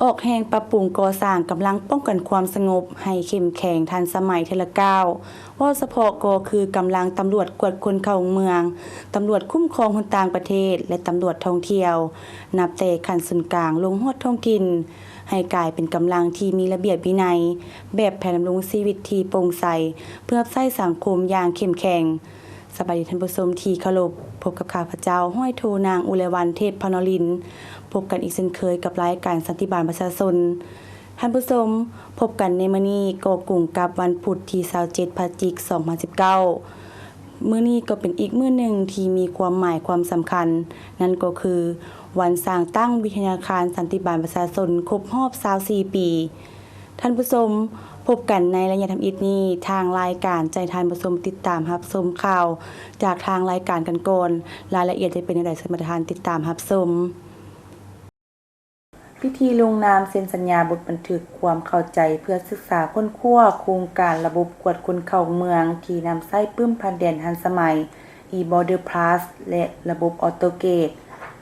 ອອກແຮງປັບປຸງກໍ່ສ້າງກຳລັງປ້ອງກັນຄວາມສະຫງົບໃຫ້ເຂັ້ມແຂງທັນສະໄໝເທື່ອລະກ້າວ, ເວົ້າສະເພາະກໍຄືກຳລັງຕຳຫຼວດກວດຄົນເຂົ້າເມືອງ, ຕຳຫຼວດຄຸ້ມຄອງຄົນຕ່າງປະເທດ ແລະ ຕຳຫຼວດທ່ອງທ່ຽວ, ນັບແຕ່ຂັ້ນສູນກາງລົງຮອດທ້ອງຖິ່ນ, ໃຫ້ກາຍເປັນກຳລັງທີ່ມີລະບຽບວິໄນ, ແບບແຜນດຳລົງຊີວິດທີ່ໂປ່ງໃສ ເພື່ອຮັບໃຊ້ສັງຄົມຢ່າງເຂັ້ມແຂງ. ສະບາຍດີທ່ານຜູ້ຊົມທີ່ເຄົາລົບ, ພົບກັບຂ້າພະເຈົ້າ ຮ້ອຍໂທ ນາງ ອຸໄລວັນ ເທບພະນົລິນ, ພົບກັນອີກເຊັ່ນເຄີຍກັບລາຍການສັນຕິບານປະຊາຊົນ. ທ່ານຜູ້ຊົມ, ພົບກັນໃນມື້ນີ້ກໍກົງກັບວັນພຸດທີຊາວເຈັດ ພະຈິກ ສອງພັນສິບເກົ້າ. ມື້ນີ້ກໍເປັນອີກມື້ໜຶ່ງທີ່ມີຄວາມໝາຍຄວາມສຳຄັນ, ນັ້ນກໍຄືວັນສ້າງຕັ້ງວິທະຍາຄານສັນຕິບານປະຊາຊົນຄົບຮອບຊາວສີ່ປີ. ທ່ານຜູ້ຊົມ, ພົບກັນໃນໄລຍະທຳອິດນີ້, ທາງລາຍການຈະໃຫ້ທ່ານຜູ້ຊົມຕິດຕາມຮັບຊົມຂ່າວຈາກທາງລາຍການກັນກ່ອນ. ລາຍລະອຽດຈະເປັນແນວໃດ, ເຊີນມາທ່ານຕິດຕາມຮັບຊົມ. ພິທີລົງນາມເຊັນສັນຍາບົດບັນທຶກຄວາມເຂົ້າໃຈເພື່ອສຶກສາຄົ້ນຄວ້າໂຄງການລະບົບກວດຄົນເຂົ້າເມືອງທີ່ນຳໃຊ້ປຶ້ມຜ່ານແດນທັນສະໄໝ e-Border Pass ແລະ ລະບົບ AutoGate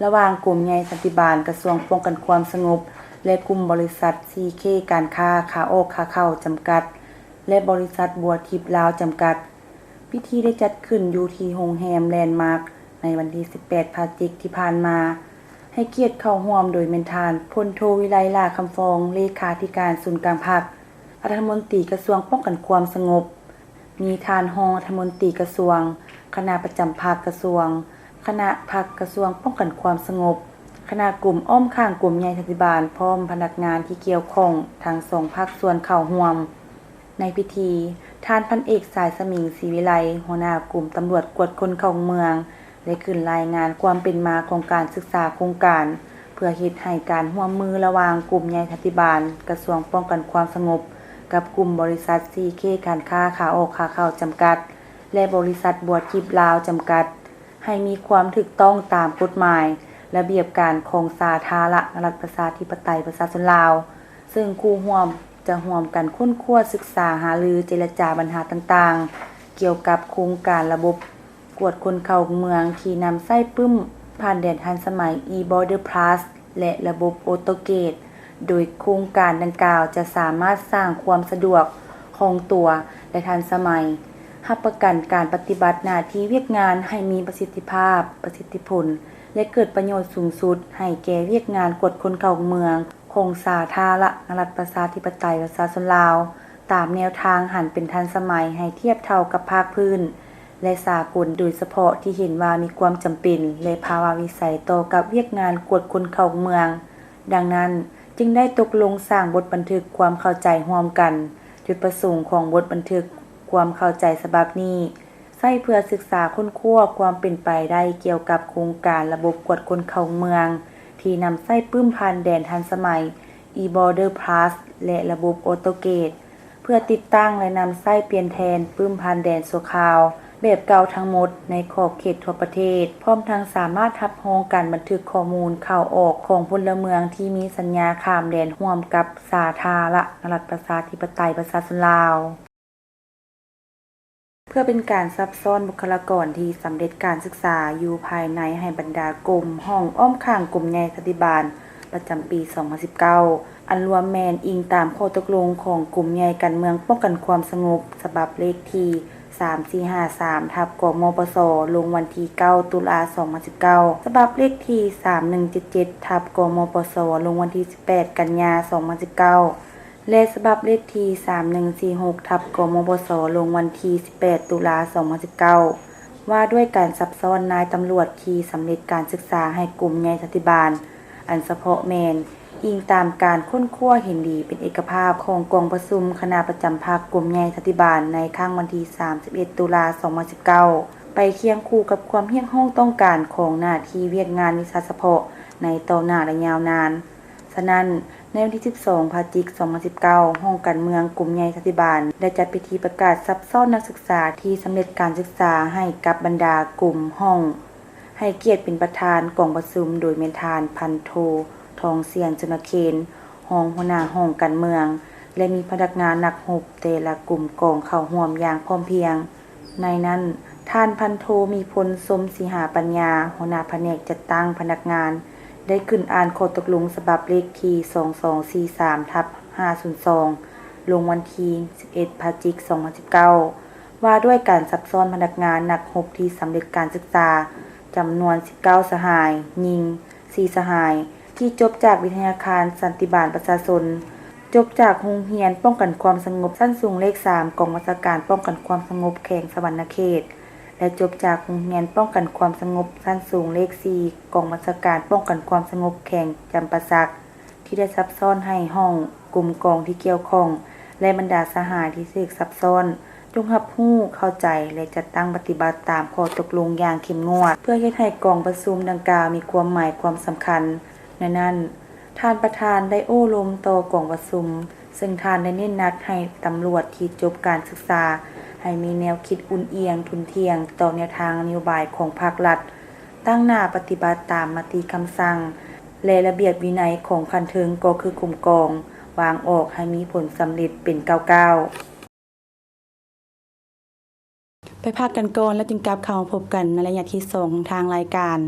ລະຫວ່າງກົມໃຫຍ່ສັນຕິບານ ກະຊວງປ້ອງກັນຄວາມສະຫງົບ ແລະ ກຸ່ມບໍລິສັດ ຊີເຄ ການຄ້າ ຂາອອກຂາເຂົ້າ ຈຳກັດ ແລະ ບໍລິສັດ ບົວທິບລາວ ຈຳກັດ. ພິທີໄດ້ຈັດຂຶ້ນຢູ່ທີ່ໂຮງແຮມແລນມາກໃນວັນທີສິບແປດ ພະຈິກທີ່ຜ່ານມາ, ໃຫ້ກຽດເຂົ້າຮ່ວມໂດຍແມ່ນທ່ານ ພົນໂທ ວິໄລ ຫຼ້າຄຳຟອງ ເລຂາທິການສູນກາງພັກ, ລັດຖະມົນຕີກະຊວງປ້ອງກັນຄວາມສະຫງົບ, ມີທ່ານຮອງລັດຖະມົນຕີກະຊວງ, ຄະນະປະຈຳພັກກະຊວງ, ຄະນະພັກກະຊວງປ້ອງກັນຄວາມສະຫງົບ, ຄະນະກົມອ້ອມຂ້າງກົມໃຫຍ່ສັນຕິບານ ພ້ອມພະນັກງານທີ່ກ່ຽວຂ້ອງທັງສອງພາກສ່ວນເຂົ້າຮ່ວມ. ໃນພິທີ, ທ່ານພັນເອກ ສາຍສະໝິງ ສີວິໄລ ຫົວໜ້າກົມຕຳຫຼວດກວດຄົນເຂົ້າເມືອງ ໄດ້ຂຶ້ນລາຍງານຄວາມເປັນມາຂອງການສຶກສາໂຄງການ ເພື່ອເຮັດໃຫ້ການຮ່ວມມືລະຫວ່າງກົມໃຫຍ່ສັນຕິບານ ກະຊວງປ້ອງກັນຄວາມສະຫງົບ ກັບກຸ່ມບໍລິສັດ ຊີເຄ ການຄ້າ ຂາອອກຂາເຂົ້າ ຈຳກັດ ແລະ ບໍລິສັດ ບົວທິບລາວ ຈຳກັດ ໃຫ້ມີຄວາມຖືກຕ້ອງຕາມກົດໝາຍ, ລະບຽບການຂອງສາທາລະນະລັດ ປະຊາທິປະໄຕ ປະຊາຊົນລາວ, ເຊິ່ງຄູ່ຮ່ວມຈະຮ່ວມກັນຄົ້ນຄວ້າ, ສຶກສາ, ຫາລື, ເຈລະຈາບັນຫາຕ່າງໆ ກ່ຽວກັບໂຄງການລະບົບກວດຄົນເຂົ້າເມືອງທີ່ນຳໃຊ້ປຶ້ມຜ່ານແດນທັນສະໄໝ e-Border Pass ແລະ ລະບົບ AutoGate ໂດຍໂຄງການດັ່ງກ່າວຈະສາມາດສ້າງຄວາມສະດວກ, ຄ່ອງຕົວ ແລະ ທັນສະໄໝ, ຮັບປະກັນການປະຕິບັດໜ້າທີ່ວຽກງານໃຫ້ມີປະສິດທິພາບ, ປະສິດທິຜົນ ແລະ ເກີດປະໂຫຍດສູງສຸດໃຫ້ແກ່ວຽກງານກວດຄົນເຂົ້າເມືອງຂອງສາທາລະນະລັດ ປະຊາທິປະໄຕ ປະຊາຊົນລາວ, ຕາມແນວທາງຫັນເປັນທັນສະໄໝໃຫ້ທຽບເທົ່າກັບພາກພື້ນ ແລະ ສາກົນ, ໂດຍສະເພາະທີ່ເຫັນວ່າມີຄວາມຈຳເປັນ ແລະ ພາວະວິໄສຕໍ່ກັບວຽກງານກວດຄົນເຂົ້າເມືອງ. ດັ່ງນັ້ນ, ຈຶ່ງໄດ້ຕົກລົງສ້າງບົດບັນທຶກຄວາມເຂົ້າໃຈຮ່ວມກັນ. ຈຸດປະສົງຂອງບົດບັນທຶກຄວາມເຂົ້າໃຈສະບັບນີ້ ໃຊ້ເພື່ອສຶກສາຄົ້ນຄວ້າຄວາມເປັນໄປໄດ້ກ່ຽວກັບໂຄງການລະບົບກວດຄົນເຂົ້າເມືອງ ທີ່ນຳໃຊ້ປຶ້ມຜ່ານແດນທັນສະໄໝ e-Border Pass ແລະ ລະບົບ AutoGate ເພື່ອຕິດຕັ້ງ ແລະ ນຳໃຊ້ປ່ຽນແທນປຶ້ມຜ່ານແດນຊົ່ວຄາວແບບເກົ່າທັງໝົດໃນຂອບເຂດທົ່ວປະເທດ, ພ້ອມທັງສາມາດຮັບຮອງການບັນທຶກຂໍ້ມູນເຂົ້າອອກຂອງພົນລະເມືອງທີ່ມີສັນຍາຂ້າມແດນຮ່ວມກັບສາທາລະນະລັດ ປະຊາທິປະໄຕ ປະຊາຊົນລາວ. ເພື່ອເປັນການຊັບຊ້ອນບຸກຄະລາກອນທີ່ສຳເລັດການສຶກສາຢູ່ພາຍໃນໃຫ້ບັນດາກົມ, ຫ້ອງ, ອ້ອມຂ້າງກົມໃຫຍ່ສັນຕິບານ ປະຈຳປີສອງພັນສິບເກົ້າ ອັນລວມແມ່ນອີງຕາມຂໍ້ຕົກລົງຂອງກົມໃຫຍ່ການເມືອງປ້ອງກັນຄວາມສະຫງົບ ສະບັບເລກທີສາມສີ່ຫ້າສາມ ທັບ ກມປສ ລົງວັນທີເກົ້າ ຕຸລາ ສອງພັນສິບເກົ້າ, ສະບັບເລກທີສາມໜຶ່ງເຈັດເຈັດ ທັບ ກມປສ ລົງວັນທີສິບແປດ ກັນຍາ ສອງພັນສິບເກົ້າ ແລະ ສະບັບເລກທີສາມໜຶ່ງສີ່ຫົກ ທັບ ກມປສ ລົງວັນທີສິບແປດ ຕຸລາ ສອງພັນສິບເກົ້າ ວ່າດ້ວຍການຊັບຊ້ອນນາຍຕຳຫຼວດທີ່ສຳເລັດການສຶກສາໃຫ້ກົມໃຫຍ່ສັນຕິບານ ອັນສະເພາະແມ່ນອີງຕາມການຄົ້ນຄວ້າເຫັນດີເປັນເອກະພາບຂອງກອງປະຊຸມຄະນະປະຈຳພັກກົມໃຫຍ່ສັນຕິບານໃນຄັ້ງວັນທີສາມສິບເອັດ ຕຸລາ ສອງພັນສິບເກົ້າ ໄປຄຽງຄູ່ກັບຄວາມຮຽກຮ້ອງຕ້ອງການຂອງໜ້າທີ່ວຽກງານວິຊາສະເພາະໃນຕໍ່ໜ້າ ແລະ ຍາວນານ. ສະນັ້ນ, ໃນວັນທີສິບສອງ ພະຈິກ ສອງພັນສິບເກົ້າ ຫ້ອງການເມືອງກົມໃຫຍ່ສັນຕິບານ ໄດ້ຈັດພິທີປະກາດຊັບຊ້ອນນັກສຶກສາທີ່ສຳເລັດການສຶກສາໃຫ້ກັບບັນດາກົມ, ຫ້ອງ, ໃຫ້ກຽດເປັນປະທານກອງປະຊຸມໂດຍແມ່ນທ່ານ ພັນໂທ ທອງສຽງ ຈຸນນະເຄນ ຮອງຫົວໜ້າຫ້ອງການເມືອງ ແລະ ມີພະນັກງານນັກຮົບແຕ່ລະກຸ່ມກອງເຂົ້າຮ່ວມຢ່າງພ້ອມພຽງ. ໃນນັ້ນ, ທ່ານ ພັນໂທ ມີພົນ ຊົມສີຫາປັນຍາ ຫົວໜ້າພະແນກຈັດຕັ້ງພະນັກງານ ໄດ້ຂຶ້ນອ່ານຂໍ້ຕົກລົງສະບັບເລກທີສອງສອງສີ່ສາມທັບຫ້າສູນສອງ ລົງວັນທີສິບເອັດ ພະຈິກ ສອງພັນສິບເກົ້າ ວ່າດ້ວຍການຊັບຊ້ອນພະນັກງານນັກຮົບທີ່ສຳເລັດການສຶກສາ ຈຳນວນສິບເກົ້າສະຫາຍ, ຍິງສີ່ສະຫາຍ ທີ່ຈົບຈາກວິທະຍາຄານສັນຕິບານປະຊາຊົນ, ຈົບຈາກໂຮງຮຽນປ້ອງກັນຄວາມສະຫງົບຊັ້ນສູງເລກສາມ ກອງບັນຊາການປ້ອງກັນຄວາມສະຫງົບແຂວງສະຫວັນນະເຂດ ແລະ ຈົບຈາກໂຮງຮຽນປ້ອງກັນຄວາມສະຫງົບຊັ້ນສູງເລກສີ່ ກອງບັນຊາການປ້ອງກັນຄວາມສະຫງົບແຂວງຈຳປາສັກ ທີ່ໄດ້ຊັບຊ້ອນໃຫ້ຫ້ອງ, ກົມກອງທີ່ກ່ຽວຂ້ອງ ແລະ ບັນດາສະຫາຍທີ່ຖືກຊັບຊ້ອນ ຈົ່ງຮັບຮູ້, ເຂົ້າໃຈ ແລະ ຈັດຕັ້ງປະຕິບັດຕາມຂໍ້ຕົກລົງຢ່າງເຂັ້ມງວດ ເພື່ອເຮັດໃຫ້ກອງປະຊຸມດັ່ງກ່າວມີຄວາມໝາຍຄວາມສຳຄັນ. ໃນນັ້ນ, ທ່ານປະທານໄດ້ໂອ້ລົມຕໍ່ກອງປະຊຸມ, ເຊິ່ງທ່ານໄດ້ເນັ້ນໜັກໃຫ້ຕຳຫຼວດທີ່ຈົບການສຶກສາ ໃຫ້ມີແນວຄິດອຸ່ນອຽງ, ທຸ່ນທ່ຽງຕໍ່ແນວທາງນະໂຍບາຍຂອງພາກລັດ, ຕັ້ງໜ້າປະຕິບັດຕາມມະຕິຄຳສັ່ງ ແລະ ລະບຽບວິໄນຂອງຂັ້ນເທິງ ກໍຄືກົມກອງ ວາງອອກໃຫ້ມີຜົນສຳເລັດເປັນກ້າວໆ. ໄປພັກກັນກ່ອນ ແລ້ວຈຶ່ງກັບເຂົ້າມາພົບກັນໃນໄລຍະທີສອງຂອງທາງລາຍການ.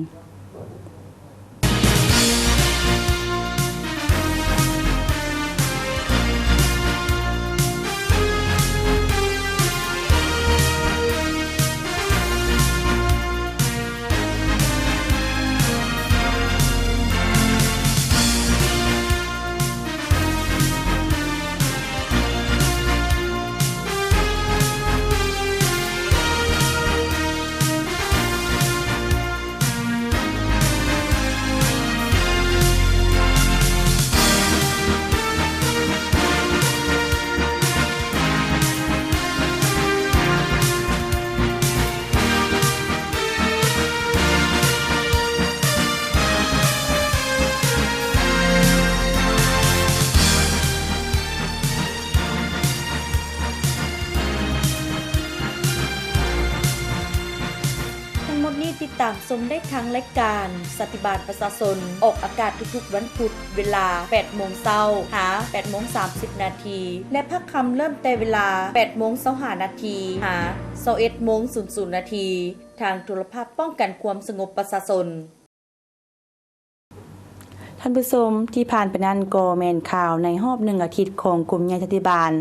ທັງໝົດນີ້ຕິດຕາມຊົມໄດ້ທາງລາຍການສັນຕິບານປະຊາຊົນ ອອກອາກາດທຸກໆວັນພຸດ ເວລາແປດໂມງເຊົ້າຫາແປດໂມງສາມສິບນາທີ ແລະ ພາກຄ່ຳເລີ່ມແຕ່ເວລາແປດໂມງຊາວຫ້ານາທີຫາຊາວເອັດໂມງສູນສູນນາທີ ທາງໂທລະພາບປ້ອງກັນຄວາມສະຫງົບປະຊາຊົນ. ທ່ານຜູ້ຊົມ, ທີ່ຜ່ານໄປນັ້ນກໍແມ່ນຂ່າວໃນຮອບໜຶ່ງອາທິດຂອງກົມໃຫຍ່ສັນຕິບານ.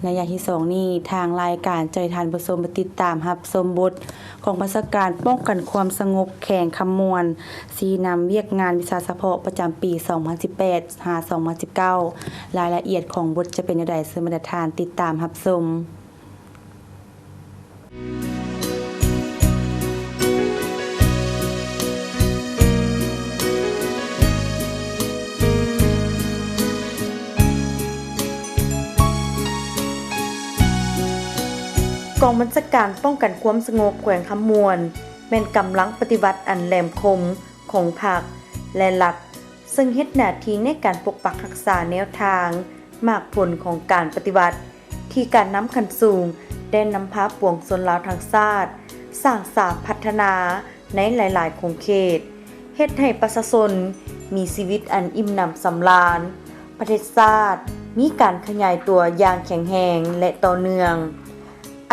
ໃນໄລຍະທີສອງນີ້, ທາງລາຍການຈະໃຫ້ທ່ານຜູ້ຊົມໄປຕິດຕາມຮັບຊົມບົດຂອງບັນຊາການປ້ອງກັນຄວາມສະຫງົບແຂວງຄຳມ່ວນ ຊີ້ນຳວຽກງານວິຊາສະເພາະປະຈຳປີສອງພັນສິບແປດຫາສອງພັນສິບເກົ້າ. ລາຍລະອຽດຂອງບົດຈະເປັນແນວໃດ, ເຊີນບັນດາທ່ານຕິດຕາມຮັບຊົມ. ກອງບັນຊາການປ້ອງກັນຄວາມສະຫງົບແຂວງຄຳມ່ວນ ແມ່ນກຳລັງປະຕິວັດອັນແຫຼມຄົມຂອງພັກ ແລະ ລັດ ເຊິ່ງເຮັດໜ້າທີ່ໃນການປົກປັກຮັກສາແນວທາງ ໝາກຜົນຂອງການປະຕິວັດ ທີ່ການນຳຂັ້ນສູງໄດ້ນຳພາປວງຊົນລາວທັງຊາດ ສ້າງສາພັດທະນາໃນຫຼາຍໆຂົງເຂດ, ເຮັດໃຫ້ປະຊາຊົນມີຊີວິດອັນອີ່ມໜຳສຳລານ, ປະເທດຊາດມີການຂະຫຍາຍຕົວຢ່າງແຂງແຮງ ແລະ ຕໍ່ເນື່ອງ,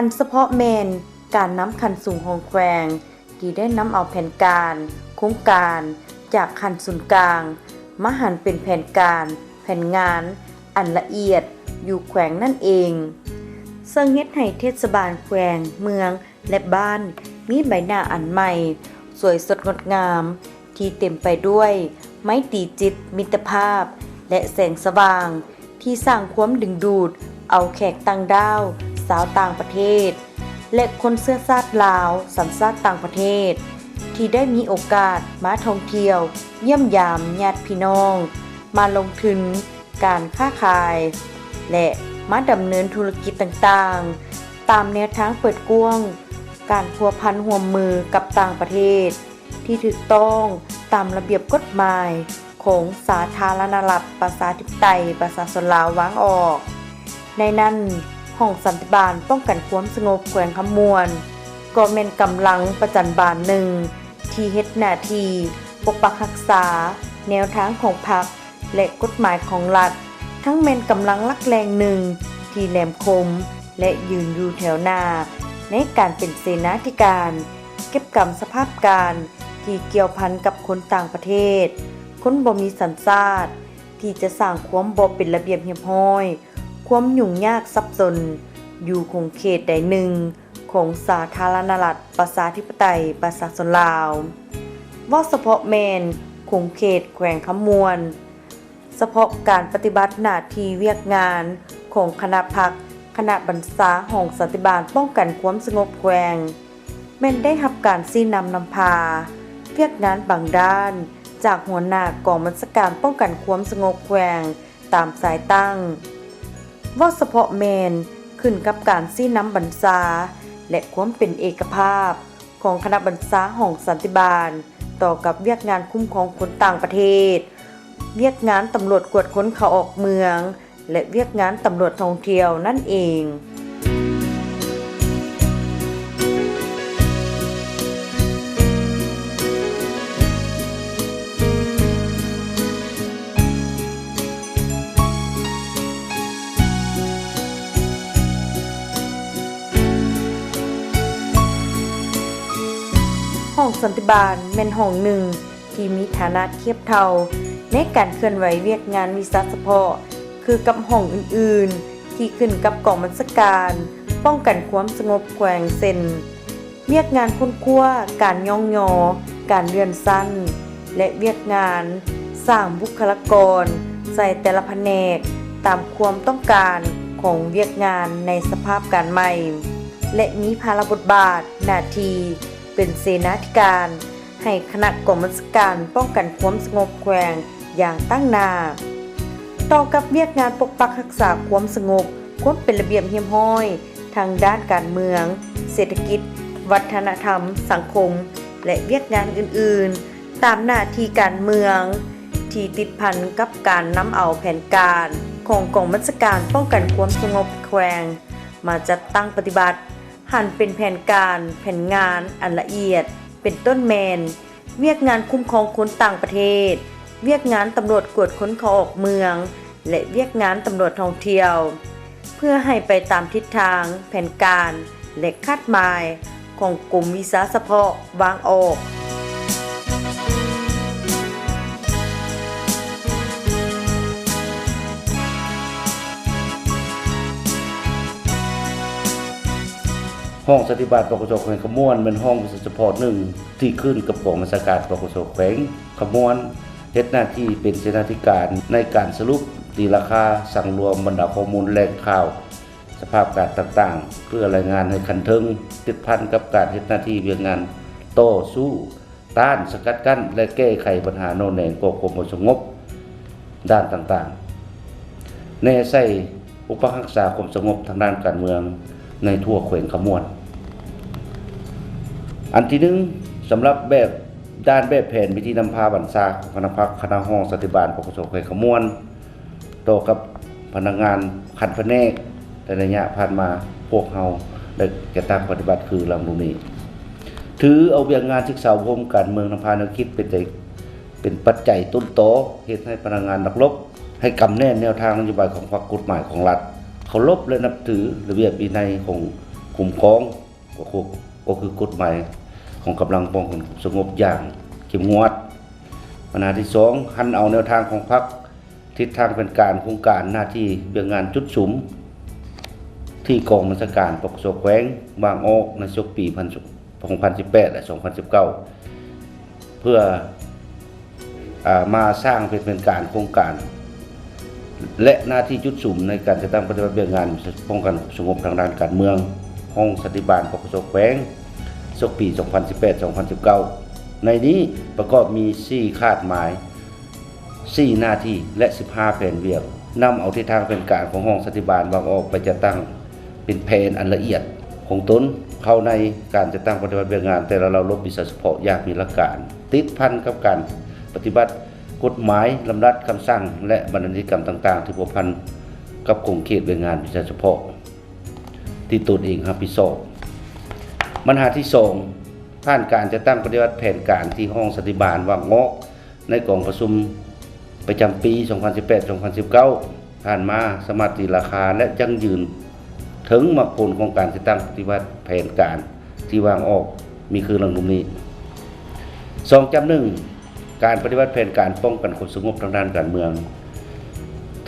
ອັນສະເພາະແມ່ນການນຳຂັ້ນສູງຂອງແຂວງ ທີ່ໄດ້ນຳເອົາແຜນການ, ໂຄງການຈາກຂັ້ນສູນກາງ ມາຫັນເປັນແຜນການ, ແຜນງານອັນລະອຽດຢູ່ແຂວງນັ້ນເອງ, ເຊິ່ງເຮັດໃຫ້ເທດສະບານແຂວງ, ເມືອງ ແລະ ບ້ານມີໃບໜ້າອັນໃໝ່, ສວຍສົດງົດງາມ, ທີ່ເຕັມໄປດ້ວຍໄມຕີຈິດມິດຕະພາບ ແລະ ແສງສະຫວ່າງ ທີ່ສ້າງຄວາມດຶງດູດເອົາແຂກຕ່າງດ້າວ, ຊາວຕ່າງປະເທດ ແລະ ຄົນເຊື້ອຊາດລາວ ສັນຊາດຕ່າງປະເທດ ທີ່ໄດ້ມີໂອກາດມາທ່ອງທ່ຽວຢ້ຽມຢາມຍາດພີ່ນ້ອງ, ມາລົງທຶນການຄ້າຂາຍ ແລະ ມາດຳເນີນທຸລະກິດຕ່າງໆ ຕາມແນວທາງເປີດກວ້າງການພົວພັນຮ່ວມມືກັບຕ່າງປະເທດ ທີ່ຖືກຕ້ອງຕາມລະບຽບກົດໝາຍຂອງສາທາລະນະລັດ ປະຊາທິປະໄຕ ປະຊາຊົນລາວວາງອອກ. ໃນນັ້ນ, ຫ້ອງສັນຕິບານປ້ອງກັນຄວາມສະຫງົບແຂວງຄຳມ່ວນ ກໍແມ່ນກຳລັງປະຈັນບານໜຶ່ງ ທີ່ເຮັດໜ້າທີ່ປົກປັກຮັກສາແນວທາງຂອງພັກ ແລະ ກົດໝາຍຂອງລັດ, ທັງແມ່ນກຳລັງຫຼັກແຫຼ່ງໜຶ່ງທີ່ແຫຼມຄົມ ແລະ ຢືນຢູ່ແຖວໜ້າໃນການເປັນເສນາທິການ ເກັບກຳສະພາບການທີ່ກ່ຽວພັນກັບຄົນຕ່າງປະເທດ, ຄົນບໍ່ມີສັນຊາດ ທີ່ຈະສ້າງຄວາມບໍ່ເປັນລະບຽບຮຽບຮ້ອຍ, ຄວາມຫຍຸ້ງຍາກສັບສົນ ຢູ່ຂົງເຂດໃດໜຶ່ງຂອງສາທາລະນະລັດ ປະຊາທິປະໄຕ ປະຊາຊົນລາວ, ເວົ້າສະເພາະແມ່ນຂົງເຂດແຂວງຄຳມ່ວນ, ສະເພາະການປະຕິບັດໜ້າທີ່ວຽກງານຂອງຄະນະພັກ, ຄະນະບັນຊາຫ້ອງສັນຕິບານປ້ອງກັນຄວາມສະຫງົບແຂວງ ແມ່ນໄດ້ຮັບການຊີ້ນຳນຳພາວຽກງານບາງດ້ານຈາກຫົວໜ້າກອງບັນຊາການປ້ອງກັນຄວາມສະຫງົບແຂວງຕາມສາຍຕັ້ງ. ເວົ້າສະເພາະແມ່ນຂຶ້ນກັບການຊີ້ນຳບັນຊາ ແລະ ຄວາມເປັນເອກະພາບຂອງຄະນະບັນຊາຫ້ອງສັນຕິບານ ຕໍ່ກັບວຽກງານຄຸ້ມຄອງຄົນຕ່າງປະເທດ, ວຽກງານຕຳຫຼວດກວດຄົນເຂົ້າອອກເມືອງ ແລະ ວຽກງານຕຳຫຼວດທ່ອງທ່ຽວນັ້ນເອງ. ຫ້ອງສັນຕິບານແມ່ນຫ້ອງໜຶ່ງ ທີ່ມີຖານະທຽບເທົ່າໃນການເຄື່ອນໄຫວວຽກງານວິຊາສະເພາະ ຄືກັບຫ້ອງອື່ນໆ ທີ່ຂຶ້ນກັບກອງບັນຊາການປ້ອງກັນຄວາມສະຫງົບແຂວງ ເຊັ່ນ ວຽກງານຄົ້ນຄວ້າ, ການຍ້ອງຍໍ, ການເລື່ອນຊັ້ນ ແລະ ວຽກງານສ້າງບຸກຄະລາກອນໃສ່ແຕ່ລະພະແນກ ຕາມຄວາມຕ້ອງການຂອງວຽກງານໃນສະພາບການໃໝ່ ແລະ ມີພາລະບົດບາດ, ໜ້າທີ່ເປັນເສນາທິການ ໃຫ້ຄະນະກອງບັນຊາການປ້ອງກັນຄວາມສະຫງົບແຂວງຢ່າງຕັ້ງໜ້າ. ຕໍ່ກັບວຽກງານປົກປັກຮັກສາຄວາມສະຫງົບ, ຄວາມເປັນລະບຽບຮຽບຮ້ອຍ ທັງດ້ານການເມືອງ, ເສດຖະກິດ, ວັດທະນະທຳ, ສັງຄົມ ແລະ ວຽກງານອື່ນໆ ຕາມໜ້າທີ່ການເມືອງ ທີ່ຕິດພັນກັບການນຳເອົາແຜນການຂອງກອງບັນຊາການປ້ອງກັນຄວາມສະຫງົບແຂວງ ມາຈັດຕັ້ງປະຕິບັດ ຫັນເປັນແຜນການ, ແຜນງານອັນລະອຽດ, ເປັນຕົ້ນແມ່ນ ວຽກງານຄຸ້ມຄອງຄົນຕ່າງປະເທດ, ວຽກງານຕຳຫຼວດກວດຄົນເຂົ້າອອກເມືອງ ແລະ ວຽກງານຕຳຫຼວດທ່ອງທ່ຽວ, ເພື່ອໃຫ້ໄປຕາມທິດທາງ, ແຜນການ ແລະ ຄາດໝາຍ ຂອງກົມວິຊາສະເພາະວາງອອກ. ຫ້ອງສັນຕິບານ ປກສ ແຂວງຄຳມ່ວນ ແມ່ນຫ້ອງວິຊາສະເພາະໜຶ່ງທີ່ຂຶ້ນກັບກອງບັນຊາການ ປກສ ແຂວງຄຳມ່ວນ ເຮັດໜ້າທີ່ເປັນເສນາທິການໃນການສະຫຼຸບ, ຕີລາຄາ, ສັງລວມບັນດາຂໍ້ມູນແຫຼ່ງຂ່າວ ສະພາບການຕ່າງໆ ເພື່ອລາຍງານໃຫ້ຂັ້ນເທິງ, ຕິດພັນກັບການເຮັດໜ້າທີ່ວຽກງານຕໍ່ສູ້, ຕ້ານ, ສະກັດກັ້ນ ແລະ ແກ້ໄຂບັນຫາໜໍ່ແໜງກໍ່ຄວາມບໍ່ສະຫງົບດ້ານຕ່າງໆ, ແນໃສ່ປົກປັກຮັກສາຄວາມສະຫງົບທາງດ້ານການເມືອງໃນທົ່ວແຂວງຄຳມ່ວນ. ອັນທີໜຶ່ງ, ສຳລັບແບບ ດ້ານແບບແຜນວິທີນຳພາບັນຊາຂອງຄະນະພັກ, ຄະນະຫ້ອງສັນຕິບານ ປກສ ແຂວງຄຳມ່ວນ ຕໍ່ກັບພະນັກງານຂັ້ນພະແນກໃນໄລຍະຜ່ານມາ, ພວກເຮົາໄດ້ຈັດຕັ້ງປະຕິບັດຄືດັ່ງຕໍ່ໄປນີ້. ຖືເອົາວຽກງານສຶກສາອົບຮົມການເມືອງນຳພາແນວຄິດເປັນໃຈ ເປັນປັດໄຈຕົ້ນຕໍ ເຮັດໃຫ້ພະນັກງານນັກລົບ ໃຫ້ກຳແໜ້ນແນວທາງນະໂຍບາຍຂອງພັກ, ກົດໝາຍຂອງລັດ, ເຄົາລົບ ແລະ ນັບຖືລະບຽບວິໄນຂອງຄຸ້ມຄອງ ກໍຄື ກໍຄືກົດໝາຍຂອງກຳລັງປ້ອງກັນຄວາມສະຫງົບຢ່າງເຂັ້ມງວດ. ບັນຫາທີສອງ, ຫັນເອົາແນວທາງຂອງພັກ, ທິດທາງແຜນການ, ໂຄງການ, ໜ້າທີ່ວຽກງານຈຸດສຸມ ທີ່ກອງບັນຊາການ ປກສ ແຂວງ ວາງອອກໃນສົກປີ ສອງພັນສິບແປດ ແລະ ສອງພັນສິບເກົ້າ ເພື່ອ ອາ ມາສ້າງເປັນແຜນການໂຄງການ ແລະ ໜ້າທີ່ຈຸດສຸມໃນການຈັດຕັ້ງປະຕິບັດວຽກງານປ້ອງກັນສະຫງົບທາງດ້ານການເມືອງ ຫ້ອງສັນຕິບານ ປກສ ແຂວງ ສົກປີ ສອງພັນສິບແປດ ສອງພັນສິບເກົ້າ. ໃນນີ້ປະກອບມີ ສີ່ຄາດໝາຍ, ສີ່ໜ້າທີ່ ແລະ ສິບຫ້າແຜນວຽກ. ນຳເອົາທິດທາງແຜນການຂອງຫ້ອງສັນຕິບານວາງອອກໄປຈັດຕັ້ງ ເປັນແຜນອັນລະອຽດຂອງຕົນເຂົ້າໃນການຈັດຕັ້ງປະຕິບັດວຽກງານແຕ່ລະເຫຼົ່າລົບວິຊາສະເພາະຢ່າງມີຫຼັກການ, ຕິດພັນກັບການປະຕິບັດກົດໝາຍ, ລຳດັບຄຳສັ່ງ ແລະ ບັນດານິຕິກຳຕ່າງໆ ທີ່ພົວພັນກັບຂົງເຂດວຽກງານວິຊາສະເພາະທີ່ຕົນເອງຮັບຜິດຊອບ. ບັນຫາທີສອງ, ຜ່ານການຈັດຕັ້ງປະຕິບັດແຜນການທີ່ຫ້ອງສັນຕິບານວາງອອກ ໃນກອງປະຊຸມປະຈຳປີ ສອງພັນສິບແປດ ສອງພັນສິບເກົ້າ ຜ່ານມາ ສາມາດຕີລາຄາ ແລະ ຢັ້ງຢືນເຖິງໝາກຜົນຂອງການຈັດຕັ້ງປະຕິບັດແຜນການທີ່ວາງອອກມີຄືດັ່ງຕໍ່ໄປນີ້. ສອງຈ້ຳໜຶ່ງ, ການປະຕິບັດແຜນການປ້ອງກັນຄວາມສະຫງົບທາງດ້ານການເມືອງ,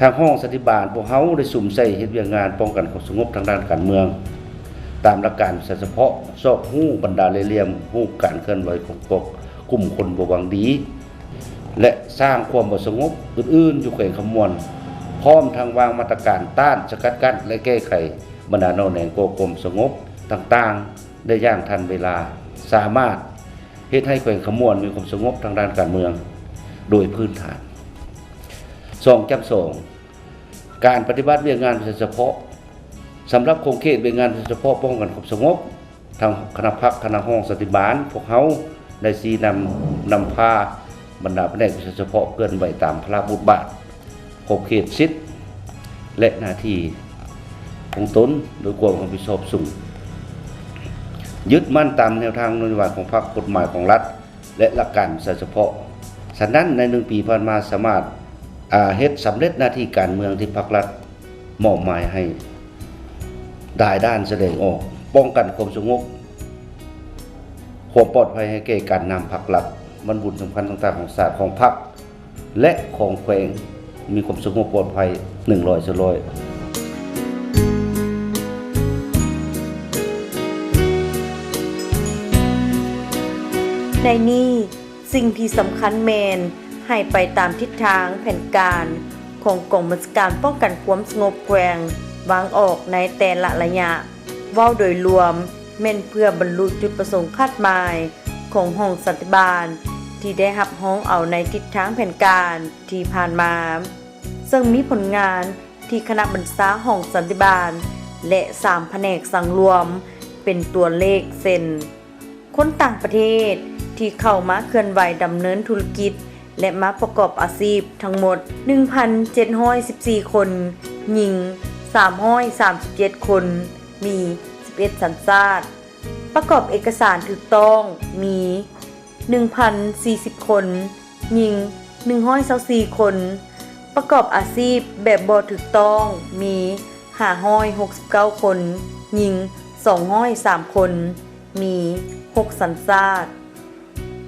ທາງຫ້ອງສັນຕິບານພວກເຮົາໄດ້ສຸມໃສ່ເຮັດວຽກງານປ້ອງກັນຄວາມສະຫງົບທາງດ້ານການເມືອງ ຕາມຫຼັກການສະເພາະ, ຊອກຮູ້ບັນດາເລ່ຫຼ່ຽມຮູບການເຄື່ອນໄຫວຂອງພວກກຸ່ມຄົນບໍ່ຫວັງດີ ແລະ ສ້າງຄວາມບໍ່ສະຫງົບອື່ນໆຢູ່ແຂວງຄຳມ່ວນ, ພ້ອມທັງວາງມາດຕະການຕ້ານ, ສະກັດກັ້ນ ແລະ ແກ້ໄຂບັນດາໜໍ່ແນງກໍ່ຄວາມສະຫງົບຕ່າງໆໄດ້ຢ່າງທັນເວລາ, ສາມາດ ເຮັດໃຫ້ແຂວງຄຳມ່ວນມີຄວາມສະຫງົບທາງດ້ານການເມືອງໂດຍພື້ນຖານ. ສອງ ຈຳສອງ ການປະຕິບັດວຽກງານພິເສດສະເພາະ. ສຳລັບຂົງເຂດວຽກງານພິເສດສະເພາະປ້ອງກັນຄວາມສະຫງົບ ທາງຄະນະພັກ, ຄະນະຫ້ອງສັນຕິບານ ພວກເຮົາໄດ້ຊີ້ນຳ, ນຳພາບັນດາພະແນກພິເສດສະເພາະເຄື່ອນໄຫວຕາມພາລະບົດບາດ ຂອບເຂດສິດ ແລະ ໜ້າທີ່ຂອງຕົນໂດຍຄວາມຮັບຜິດຊອບສູງ, ຍຶດໝັ້ນຕາມແນວທາງນະໂຍບາຍຂອງພັກ, ກົດໝາຍຂອງລັດ ແລະ ຫຼັກການວິຊາສະເພາະ. ສະນັ້ນ, ໃນໜຶ່ງປີຜ່ານມາ, ສາມາດ, ອາ, ເຮັດສຳເລັດໜ້າທີ່ການເມືອງທີ່ພັກລັດມອບໝາຍໃຫ້ຫຼາຍດ້ານສະແດງອອກ, ປ້ອງກັນຄວາມສະຫງົບ, ຄວາມປອດໄພໃຫ້ແກ່ການນຳພັກລັດ, ວັນບຸນສຳຄັນຕ່າງໆຂອງຊາດ, ຂອງພັກ ແລະ ຂອງແຂວງ ມີຄວາມສະຫງົບປອດໄພ ໜຶ່ງຮ້ອຍສ່ວນຮ້ອຍ. ໃນນີ້, ສິ່ງທີ່ສຳຄັນແມ່ນໃຫ້ໄປຕາມທິດທາງແຜນການຂອງກອງບັນຊາການປ້ອງກັນຄວາມສະຫງົບແຂວງວາງອອກໃນແຕ່ລະໄລຍະ. ເວົ້າໂດຍລວມ, ແມ່ນເພື່ອບັນລຸຈຸດປະສົງຄາດໝາຍຂອງຫ້ອງສັນຕິບານ ທີ່ໄດ້ຮັບຮອງເອົາໃນທິດທາງແຜນການທີ່ຜ່ານມາ, ເຊິ່ງມີຜົນງານທີ່ຄະນະບັນຊາຫ້ອງສັນຕິບານ ແລະ ສາມພະແນກສັງລວມເປັນຕົວເລກ ເຊັ່ນ ຄົນຕ່າງປະເທດທີ່ເຂົ້າມາເຄື່ອນໄຫວດຳເນີນທຸລະກິດ ແລະ ມາປະກອບອາຊີບທັງໝົດ ໜຶ່ງພັນເຈັດຮ້ອຍສິບສີ່ຄົນ, ຍິງ ສາມຮ້ອຍສາມສິບເຈັດຄົນ, ມີ ສິບເອັດສັນຊາດ, ປະກອບເອກະສານຖືກຕ້ອງ ມີ ໜຶ່ງພັນສີ່ສິບຄົນ, ຍິງ ໜຶ່ງຮ້ອຍຊາວສີ່ຄົນ, ປະກອບອາຊີບແບບບໍ່ຖືກຕ້ອງ ມີ ຫ້າຮ້ອຍຫົກສິບເກົ້າຄົນ, ຍິງ ສອງຮ້ອຍສາມຄົນ, ມີ ຫົກສັນຊາດ.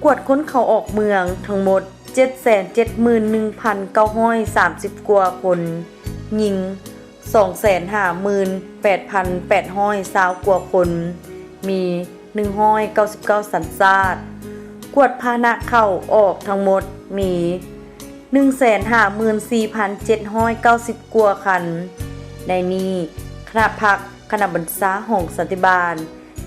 ກວດຄົນເຂົ້າອອກເມືອງທັງໝົດ ເຈັດແສນເຈັດໝື່ນໜຶ່ງພັນເກົ້າຮ້ອຍສາມສິບກວ່າຄົນ, ຍິງ ສອງແສນຫ້າໝື່ນແປດພັນແປດຮ້ອຍຊາວກວ່າຄົນ, ມີ ໜຶ່ງຮ້ອຍເກົ້າສິບເກົ້າສັນຊາດ. ກວດພາຫະນະເຂົ້າອອກທັງໝົດມີ ໜຶ່ງແສນຫ້າໝື່ນສີ່ພັນເຈັດຮ້ອຍເກົ້າສິບກວ່າຄັນ. ໃນນີ້, ຄະນະພັກ, ຄະນະບັນຊາຫ້ອງສັນຕິບານ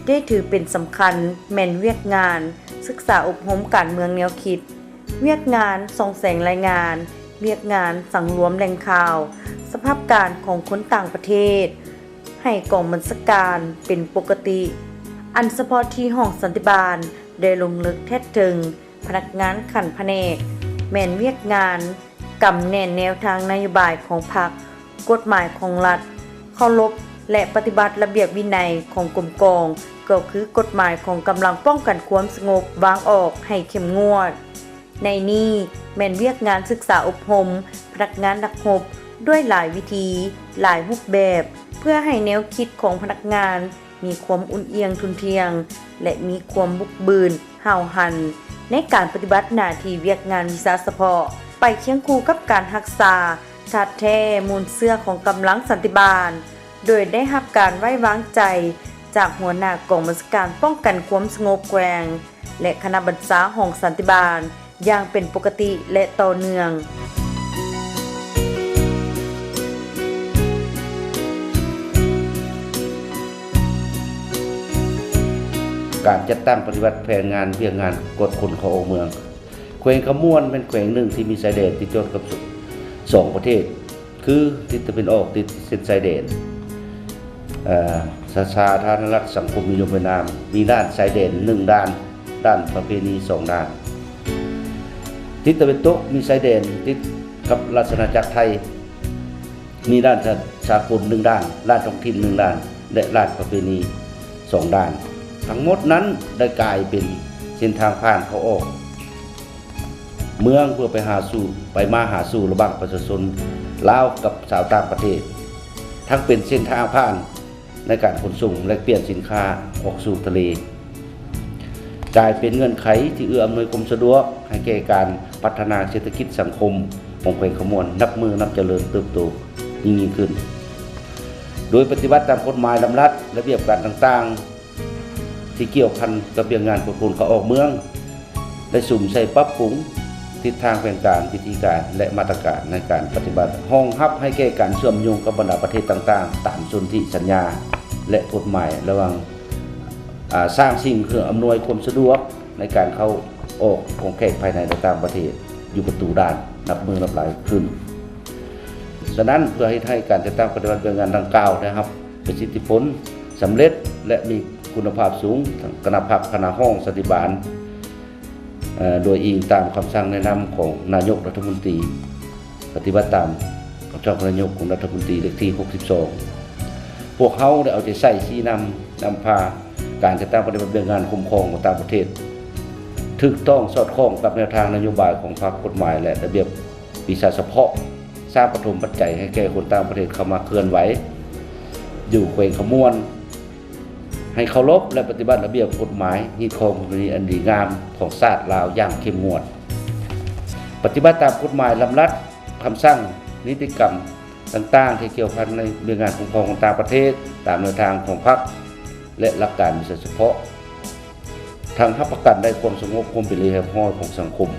ໄດ້ຖືເປັນສຳຄັນແມ່ນວຽກງານສຶກສາອົບຮົມການເມືອງແນວຄິດ, ວຽກງານສ່ອງແສງລາຍງານ, ວຽກງານສັງລວມແຫຼ່ງຂ່າວ, ສະພາບການຂອງຄົນຕ່າງປະເທດ ໃຫ້ກອງບັນຊາການເປັນປົກກະຕິ. ອັນສະເພາະທີ່ຫ້ອງສັນຕິບານໄດ້ລົງເລິກແທດເຖິງພະນັກງານຂັ້ນພະແນກ ແມ່ນວຽກງານກຳແໜ້ນແນວທາງນະໂຍບາຍຂອງພັກ, ກົດໝາຍຂອງລັດ, ເຄົາລົບ ແລະ ປະຕິບັດລະບຽບວິໄນຂອງກົມກອງ, ກໍຄືກົດໝາຍຂອງກຳລັງປ້ອງກັນຄວາມສະຫງົບວາງອອກໃຫ້ເຂັ້ມງວດ. ໃນນີ້ແມ່ນວຽກງານສຶກສາອົບຮົມພະນັກງານນັກຮົບດ້ວຍຫຼາຍວິທີ, ຫຼາຍຮູບແບບ, ເພື່ອໃຫ້ແນວຄິດຂອງພະນັກງານມີຄວາມອຸ່ນອຽງທຸ່ນທ່ຽງ ແລະ ມີຄວາມບຸກບືນ ຫ້າວຫັນ ໃນການປະຕິບັດໜ້າທີ່ວຽກງານວິຊາສະເພາະ, ໄປຄຽງຄູ່ກັບການຮັກສາທາດແທ້ມູນເຊື້ອຂອງກຳລັງສັນຕິບານ, ໂດຍໄດ້ຮັບການໄວ້ວາງໃຈຈາກຫົວໜ້າກອງບັນຊາການປ້ອງກັນຄວາມສະຫງົບແຂວງ ແລະ ຄະນະບັນຊາຫ້ອງສັນຕິບານຢ່າງເປັນປົກກະຕິ ແລະ ຕໍ່ເນື່ອງ. ການຈັດຕັ້ງປະຕິບັດແຜນງານວຽກງານກວດຄົນເຂົ້າອອກເມືອງ. ແຂວງຄຳມ່ວນແມ່ນແຂວງໜຶ່ງທີ່ມີຊາຍແດນຕິດຈອດກັບສອງປະເທດ ຄືທິດຕາເວັນອອກຕິດເສັ້ນຊາຍແດນ ເອີ ສາ ສາທາລະນະລັດສັງຄົມນິຍົມຫວຽດນາມ, ມີດ່ານຊາຍແດນໜຶ່ງດ່ານ, ດ່ານປະເພນີສອງດ່ານ. ທິດຕາເວັນຕົກມີຊາຍແດນຕິດກັບລາຊະອານາຈັກໄທ, ມີດ່ານສາ ສາກົນໜຶ່ງດ່ານ, ດ່ານທ້ອງຖິ່ນໜຶ່ງດ່ານ ແລະ ດ່ານປະເພນີສອງດ່ານ. ທັງໝົດນັ້ນໄດ້ກາຍເປັນເສັ້ນທາງຜ່ານເຂົ້າອອກ ເມືອງເພື່ອໄປຫາສູ່ ໄປມາຫາສູ່ລະຫວ່າງປະຊາຊົນລາວກັບຊາວຕ່າງປະເທດ, ທັງເປັນເສັ້ນທາງຜ່ານໃນການຂົນສົ່ງແລກປ່ຽນສິນຄ້າອອກສູ່ທະເລ. ກາຍເປັນເງື່ອນໄຂທີ່ເອື້ອອຳນວຍຄວາມສະດວກໃຫ້ແກ່ການພັດທະນາເສດຖະກິດສັງຄົມຂອງແຂວງຄຳມ່ວນ ນັບມື້ນັບຈະເລີນເຕີບໂຕຍິ່ງໆຂຶ້ນ, ໂດຍປະຕິບັດຕາມກົດໝາຍ, ດຳລັດ, ລະບຽບການຕ່າງໆ ທີ່ກ່ຽວພັນກັບວຽກງານກວດຄົນເຂົ້າອອກເມືອງ ແລະ ສຸມໃສ່ປັບປຸງທິດທາງແຜນການ, ວິທີການ ແລະ ມາດຕະການໃນການປະຕິບັດ, ຮອງຮັບໃຫ້ແກ່ການເຊື່ອມໂຍງກັບບັນດາປະເທດຕ່າງໆ ຕາມສົນທິສັນຍາ ແລະ ກົດໝາຍລະຫວ່າງ ອາ ສ້າງສິ່ງເພື່ອອຳນວຍຄວາມສະດວກໃນການເຂົ້າອອກຂອງແຂກພາຍໃນ ແລະ ຕ່າງປະເທດຢູ່ປະຕູດ່ານນັບມື້ນັບຫຼາຍຂຶ້ນ. ສະນັ້ນ, ເພື່ອເຮັດໃຫ້ການຈັດຕັ້ງປະຕິບັດວຽກງານດັ່ງກ່າວໄດ້ຮັບປະສິດທິຜົນ, ສຳເລັດ ແລະ ມີຄຸນນະພາບສູງ, ຄະນະພັກ, ຄະນະຫ້ອງສັນຕິບານ ເອີ ໂດຍອີງຕາມຄຳສັ່ງແນະນຳຂອງນາຍົກລັດຖະມົນຕີ, ປະຕິບັດຕາມຄຳສັ່ງຂອງນາຍົກລັດຖະມົນຕີເລກທີຫົກສິບສອງ, ພວກເຮົາໄດ້ເອົາໃຈໃສ່ຊີ້ນຳ ນຳພາການຈັດຕັ້ງປະຕິບັດວຽກງານຄຸ້ມຄອງຂອງຕ່າງປະເທດ ຖືກຕ້ອງສອດຄ່ອງກັບແນວທາງນະໂຍບາຍຂອງພັກ, ກົດໝາຍ ແລະ ລະບຽບວິຊາສະເພາະ, ສ້າງປະຖົມປັດໄຈໃຫ້ແກ່ຄົນຕ່າງປະເທດເຂົ້າມາເຄື່ອນໄຫວຢູ່ແຂວງຄຳມ່ວນ ໃຫ້ເຄົາລົບ ແລະ ປະຕິບັດລະບຽບກົດໝາຍ, ຮີດຄອງປະເພນີອັນດີງາມຂອງຊາດລາວຢ່າງເຂັ້ມງວດ, ປະຕິບັດຕາມກົດໝາຍ, ດຳລັດ, ຄຳສັ່ງ, ນິຕິກຳຕ່າງໆ ທີ່ກ່ຽວພັນໃນວຽກງານຄຸ້ມຄອງຂອງຕ່າງປະເທດ ຕາມແນວທາງຂອງພັກ ແລະ ຫຼັກການວິຊາສະເພາະ, ທັງຮັບປະກັນໄດ້ຄວາມສະຫງົບ, ຄວາມເປັນລະບຽບຮຽບຮ້ອຍຂອງສັງຄົມ.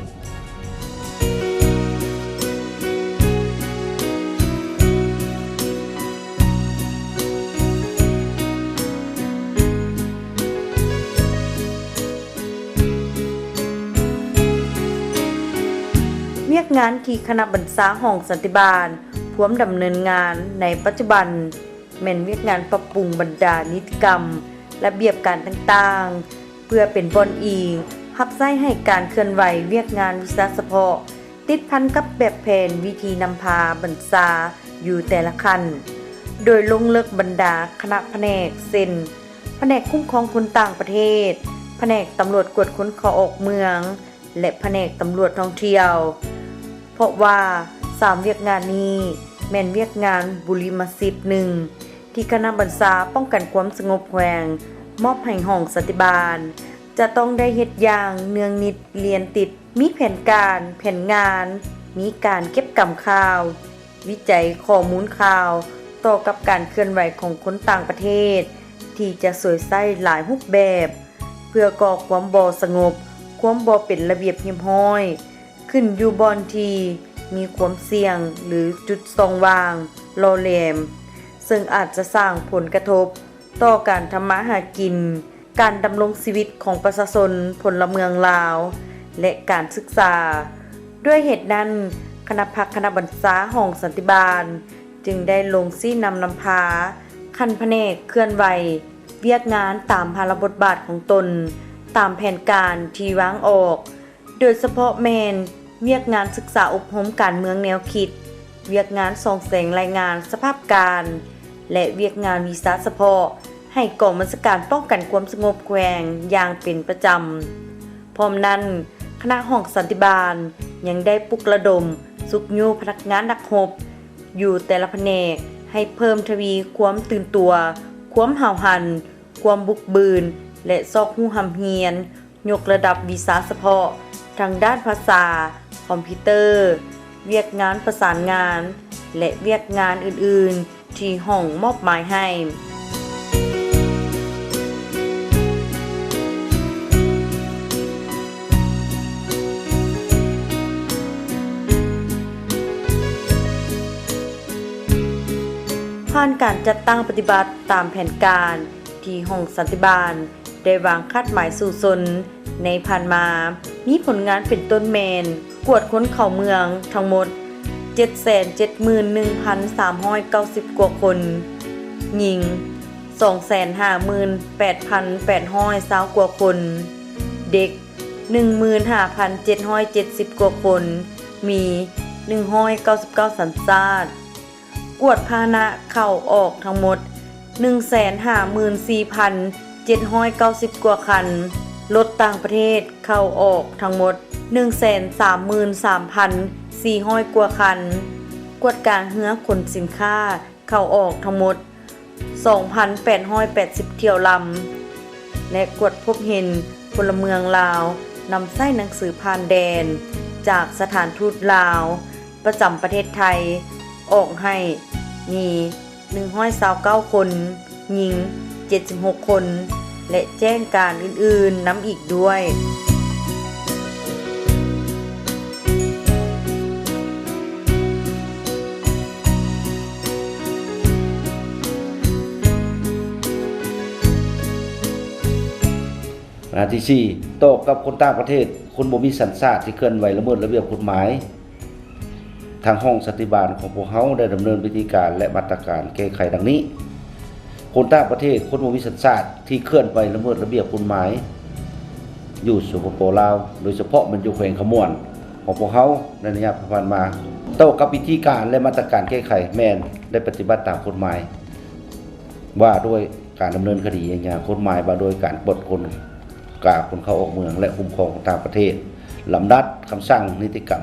ວຽກງານທີ່ຄະນະບັນຊາຫ້ອງສັນຕິບານພວມດຳເນີນງານໃນປັດຈຸບັນ ແມ່ນວຽກງານປັບປຸງບັນດານິຕິກຳ, ລະບຽບການຕ່າງໆ ເພື່ອເປັນບ່ອນອີງຮັບໃຊ້ໃຫ້ການເຄື່ອນໄຫວວຽກງານວິຊາສະເພາະ ຕິດພັນກັບແບບແຜນວິທີນຳພາບັນຊາຢູ່ແຕ່ລະຂັ້ນ, ໂດຍລົງເລິກບັນດາຄະນະພະແນກ ເຊັ່ນ ພະແນກຄຸ້ມຄອງຄົນຕ່າງປະເທດ, ພະແນກຕຳຫຼວດກວດຄົນເຂົ້າອອກເມືອງ ແລະ ພະແນກຕຳຫຼວດທ່ອງທ່ຽວ, ເພາະວ່າສາມວຽກງານນີ້ແມ່ນວຽກງານບຸລິມະສິດໜຶ່ງ ທີ່ຄະນະບັນຊາປ້ອງກັນຄວາມສະຫງົບແຂວງມອບໃຫ້ຫ້ອງສັນຕິບານ ຈະຕ້ອງໄດ້ເຮັດຢ່າງເນື່ອງນິດລຽນຕິດ, ມີແຜນການ, ແຜນງານ, ມີການເກັບກຳຂ່າວ, ວິໄຈຂໍ້ມູນຂ່າວຕໍ່ກັບການເຄື່ອນໄຫວຂອງຄົນຕ່າງປະເທດ ທີ່ຈະສວຍໃຊ້ຫຼາຍຮູບແບບ ເພື່ອກໍ່ຄວາມບໍ່ສະຫງົບ, ຄວາມບໍ່ເປັນລະບຽບຮຽບຮ້ອຍ, ຂຶ້ນຢູ່ບ່ອນທີ່ມີຄວາມສ່ຽງ ຫຼື ຈຸດຊ່ອງວ່າງຫຼໍ່ແຫຼມ, ເຊິ່ງອາດຈະສ້າງຜົນກະທົບຕໍ່ການທຳມາຫາກິນ, ການດຳລົງຊີວິດຂອງປະຊາຊົນພົນລະເມືອງລາວ ແລະ ການສຶກສາ. ດ້ວຍເຫດນັ້ນ, ຄະນະພັກຄະນະບັນຊາຫ້ອງສັນຕິບານ ຈຶ່ງໄດ້ລົງຊີ້ນຳນຳພາຂັ້ນພະແນກເຄື່ອນໄຫວວຽກງານຕາມພາລະບົດບາດຂອງຕົນ, ຕາມແຜນການທີ່ວາງອອກ, ໂດຍສະເພາະແມ່ນວຽກງານສຶກສາອົບຮົມການເມືອງແນວຄິດ, ວຽກງານສ່ອງແສງລາຍງານສະພາບການ ແລະ ວຽກງານວິຊາສະເພາະໃຫ້ກອງບັນຊາການປ້ອງກັນຄວາມສະຫງົບແຂວງຢ່າງເປັນປະຈຳ. ພ້ອມນັ້ນ, ຄະນະຫ້ອງສັນຕິບານຍັງໄດ້ປຸກລະດົມຊຸກຍູ້ພະນັກງານນັກຮົບຢູ່ແຕ່ລະພະແນກ ໃຫ້ເພີ່ມທະວີຄວາມຕື່ນຕົວ, ຄວາມຫ້າວຫັນ, ຄວາມບຸກບືນ ແລະ ຊອກຮູ້ຮ່ຳຮຽນ, ຍົກລະດັບວິຊາສະເພາະທາງດ້ານພາສາ, ຄອມພິວເຕີ, ວຽກງານປະສານງານ ແລະ ວຽກງານອື່ນໆ ທີ່ຫ້ອງມອບໝາຍໃຫ້. ຜ່ານການຈັດຕັ້ງປະຕິບັດຕາມແຜນການ ທີ່ຫ້ອງສັນຕິບານໄດ້ວາງຄາດໝາຍສູ້ຊົນໃນຜ່ານມາ, ມີຜົນງານເປັນຕົ້ນແມ່ນ ກວດຄົນເຂົ້າເມືອງທັງໝົດ ເຈັດແສນເຈັດໝື່ນໜຶ່ງພັນສາມຮ້ອຍເກົ້າສິບກວ່າຄົນ, ຍິງ ສອງແສນຫ້າໝື່ນແປດພັນແປດຮ້ອຍຊາວກວ່າຄົນ, ເດັກ ໜຶ່ງໝື່ນຫ້າພັນເຈັດຮ້ອຍເຈັດສິບກວ່າຄົນ, ມີ ໜຶ່ງຮ້ອຍເກົ້າສິບເກົ້າສັນຊາດ. ກວດພາຫະນະເຂົ້າອອກທັງໝົດ ໜຶ່ງແສນຫ້າໝື່ນສີ່ພັນເຈັດຮ້ອຍເກົ້າສິບກວ່າຄັນ, ລົດຕ່າງປະເທດເຂົ້າອອກທັງໝົດ ໜຶ່ງແສນສາມໝື່ນສາມພັນສີ່ຮ້ອຍກວ່າຄັນ, ກວດກາເຮືອຂົນສິນຄ້າເຂົ້າອອກທັງໝົດ ສອງພັນແປດຮ້ອຍແປດສິບຖ້ຽວລຳ ແລະ ກວດພົບເຫັນ ພົນລະເມືອງລາວນຳໃຊ້ໜັງສືຜ່ານແດນຈາກສະຖານທູດລາວປະຈຳປະເທດໄທອອກໃຫ້ມີໜຶ່ງຮ້ອຍຊາວເກົ້າຄົນ, ຍິງເຈັດສິບຫົກຄົນ ແລະ ແຈ້ງການອື່ນໆນຳອີກດ້ວຍ. ອັນທີສີ່, ຕໍ່ກັບຄົນຕ່າງປະເທດ, ຄົນບໍ່ມີສັນຊາດທີ່ເຄື່ອນໄຫວລະເມີດລະບຽບກົດໝາຍ, ທາງຫ້ອງສັນຕິບານຂອງພວກເຮົາໄດ້ດຳເນີນວິທີການ ແລະ ມາດຕະການແກ້ໄຂດັ່ງນີ້. ຄົນຕ່າງປະເທດ, ຄົນບໍ່ມີສັນຊາດທີ່ເຄື່ອນໄຫວລະເມີດລະບຽບກົດໝາຍຢູ່ ສປປ ລາວ, ໂດຍສະເພາະແມ່ນຢູ່ແຂວງຄຳມ່ວນຂອງພວກເຮົາໃນໄລຍະຜ່ານມາ. ຕໍ່ກັບວິທີການ ແລະ ມາດຕະການແກ້ໄຂ, ແມ່ນໄດ້ປະຕິບັດຕາມກົດໝາຍ ວ່າດ້ວຍການດຳເນີນຄະດີອາຍາ, ກົດໝາຍວ່າດ້ວຍການກວດຄົນກາຄົນເຂົ້າອອກເມືອງ ແລະ ຄຸ້ມຄອງຄົນຕ່າງປະເທດ, ລຳດັບຄຳສັ່ງ, ນິຕິກຳ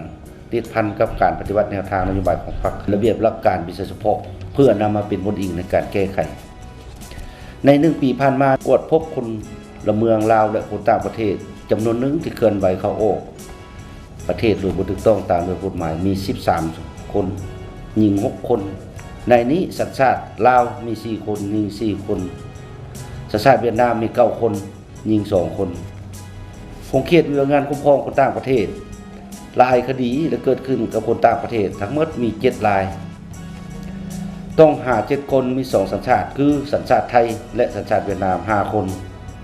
ຕິດພັນກັບການປະຕິບັດແນວທາງນະໂຍບາຍຂອງພັກ, ລະບຽບຫຼັກການພິເສດສະເພາະ ເພື່ອນຳມາເປັນບົດອີງໃນການແກ້ໄຂ. ໃນໜຶ່ງປີຜ່ານມາ, ກວດພົບຄົນລະເມືອງລາວ ແລະ ຄົນຕ່າງປະເທດຈຳນວນໜຶ່ງທີ່ເຄື່ອນໄຫວເຂົ້າອອກ ປະເທດໂດຍບໍ່ຖືກຕ້ອງຕາມລະບຽບກົດໝາຍມີສິບສາມຄົນ, ຍິງຫົກຄົນ. ໃນນີ້ສັນຊາດລາວມີສີ່ຄົນ, ຍິງສີ່ຄົນ. ສັນຊາດຫວຽດນາມມີເກົ້າຄົນ, ຍິງສອງຄົນ. ຂົງເຂດວຽກງານຄຸ້ມຄອງຄົນຕ່າງປະເທດ, ຫຼາຍຄະດີ ແລະ ເກີດຂຶ້ນກັບຄົນຕ່າງປະເທດ, ທັງໝົດມີເຈັດລາຍ. ຕ້ອງຫາເຈັດຄົນ, ມີສອງສັນຊາດ ຄື ສັນຊາດໄທ ແລະ ສັນຊາດຫວຽດນາມ ຫ້າຄົນ.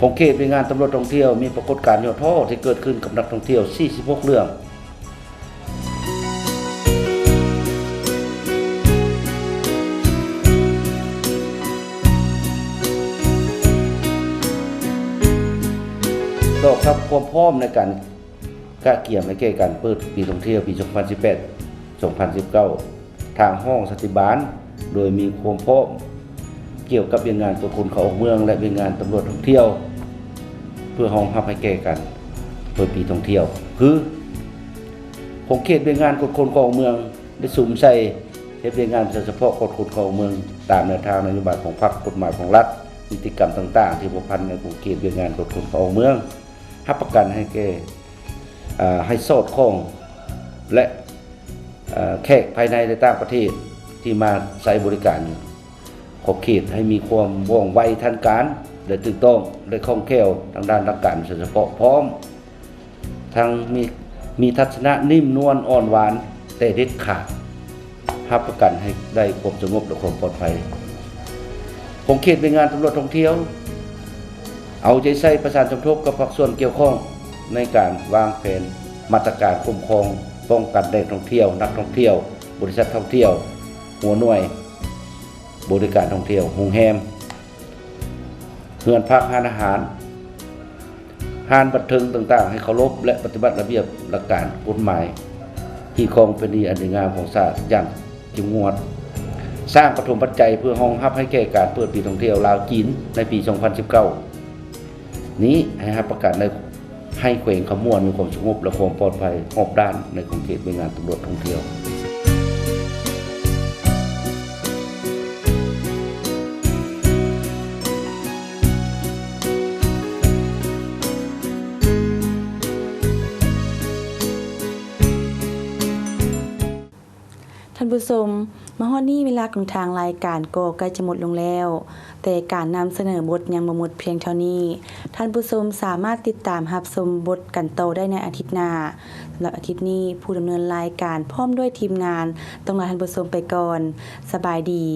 ຂົງເຂດວຽກງານຕຳຫຼວດທ່ອງທ່ຽວ ມີປາກົດການຫຍໍ້ທໍ້ທີ່ເກີດຂຶ້ນກັບນັກທ່ອງທ່ຽວ ສີ່ສິບຫົກເລື່ອງ. ຕໍ່ກັບຄວາມພ້ອມໃນການກະກຽມໃຫ້ແກ່ການເປີດປີທ່ອງທ່ຽວປີສອງພັນສິບແປດ ສອງພັນສິບເກົ້າ ທາງຫ້ອງສັນຕິບານ ໂດຍມີຄວາມພ້ອມກ່ຽວກັບວຽກງານກວດຄົນເຂົ້າອອກເມືອງ ແລະ ວຽກງານຕຳຫຼວດທ່ອງທ່ຽວ ເພື່ອຮອງຮັບໃຫ້ແກ່ການເປີດປີທ່ອງທ່ຽວ ຄື ຂົງເຂດວຽກງານກວດຄົນເຂົ້າອອກເມືອງ ໄດ້ສຸມໃສ່ເຮັດວຽກງານພິເສດສະເພາະກວດຄົນເຂົ້າອອກເມືອງ ຕາມແນວທາງນະໂຍບາຍຂອງພັກ, ກົດໝາຍຂອງລັດ, ນິຕິກຳຕ່າງໆ ທີ່ພົວພັນໃນຂົງເຂດວຽກງານກວດຄົນເຂົ້າອອກເມືອງ, ຮັບປະກັນໃຫ້ແກ່ ອາ ໃຫ້ສອດຄ່ອງ ແລະ ອາ ແຂກພາຍໃນ ແລະ ຕ່າງປະເທດທີ່ມາໃຊ້ບໍລິການ ຂອບເຂດໃຫ້ມີຄວາມວ່ອງໄວທັນການ ແລະ ຖືກຕ້ອງ ແລະ ຄ່ອງແຄ້ວທາງດ້ານຫຼັກການໂດຍສະເພາະ, ພ້ອມທັງມີ ມີທັດສະນະນິ້ມນວນອ່ອນຫວານ ແຕ່ເດັດຂາດ, ຮັບປະກັນໃຫ້ໄດ້ຄວາມສະຫງົບ ແລະ ຄວາມປອດໄພ. ຂົງເຂດວຽກງານຕຳຫຼວດທ່ອງທ່ຽວ ເອົາໃຈໃສ່ປະສານສົມທົບກັບພາກສ່ວນກ່ຽວຂ້ອງ ໃນການວາງແຜນມາດຕະການຄຸ້ມຄອງ ປ້ອງກັນແຫຼ່ງທ່ອງທ່ຽວ, ນັກທ່ອງທ່ຽວ, ບໍລິສັດທ່ອງທ່ຽວ, ຫົວໜ່ວຍບໍລິການທ່ອງທ່ຽວ, ໂຮງແຮມ, ເຮືອນພັກ, ຮ້ານອາຫານ, ຮ້ານບັນເທີງຕ່າງໆ ໃຫ້ເຄົາລົບ ແລະ ປະຕິບັດລະບຽບຫຼັກການກົດໝາຍທີ່ຄອງເປັນດີອັນດີງາມຂອງຊາດຢ່າງເຂັ້ມງວດ. ສ້າງປະຖົມປັດໄຈເພື່ອຮອງຮັບໃຫ້ແກ່ການເປີດປີທ່ອງທ່ຽວລາວ-ຈີນໃນປີສອງພັນສິບເກົ້ານີ້ ໃຫ້ຮັບປະກັນໄດ້ ໃຫ້ແຂວງຄຳມ່ວນມີຄວາມສະຫງົບ ແລະ ຄວາມປອດໄພຮອບດ້ານໃນຂົງເຂດວຽກງານຕຳຫຼວດທ່ອງທ່ຽວ. ທ່ານຜູ້ຊົມ, ມາຮອດນີ້ເວລາຂອງທາງລາຍການກໍໃກ້ຈະໝົດລົງແລ້ວ, ແຕ່ການນຳສະເໜີບົດຍັງບໍ່ໝົດພຽງເທົ່ານີ້. ທ່ານຜູ້ຊົມສາມາດຕິດຕາມຮັບຊົມບົດກັນຕໍ່ໄດ້ໃນອາທິດໜ້າ. ສຳລັບອາທິດນີ້, ຜູ້ດຳເນີນລາຍການພ້ອມດ້ວຍທີມງານຕ້ອງລາທ່ານຜູ້ຊົມໄປກ່ອນ. ສະບາຍດີ.